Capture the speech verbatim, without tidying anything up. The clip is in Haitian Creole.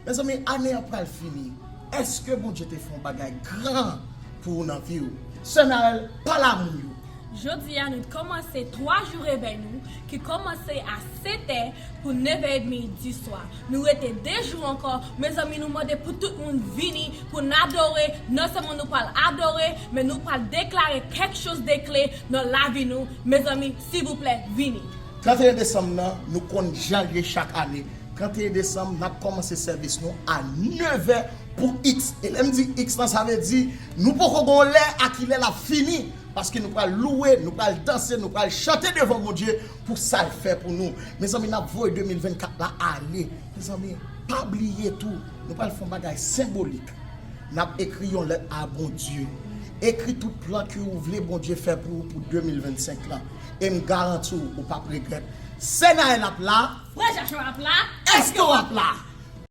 Mezanmi, ane an pral fini. Èske Bondye te fè yon bagay gran pou ou nan vi w? Sè Naël, pale a moun yo. Jodi a, nou kòmanse twa jou revèy nou, ki kòmanse a sèt è pou nèf è edmi di swa. Nou rete de jou ankò. Mezanmi, nou mande pou tout moun vini, pou n adore. Non sèlman nou pral adore, men nou pral deklare kèk choz de kle nan lavi nou. Mezanmi, silvouplè, vini. Trannteyen desanm nan, nou konn jan l ye chak ane. Trannteyen desanm, n ap kòmanse sèvis nou a nèf è pou X. E lè m di X lan, sa vle di nou poko gon lè a kilè l ap fini. Paske nou pral louwe, nou pral danse, nou pral chante devan Bondye pou sa l fè pou nou. Mezanmi, n ap voye de mil vennkat la ale. Mezanmi, pa bliye tou, nou pral fè yon bagay senbolik. N ap ekri yon lèt a Bondye. Ekri tout plan ke ou vle Bondye fè pou ou pou de mil vennsenk lan. E m garanti w, ou p ap regrèt. Sè Naël ap la. Frè Joshua ap la. Èske w ap la?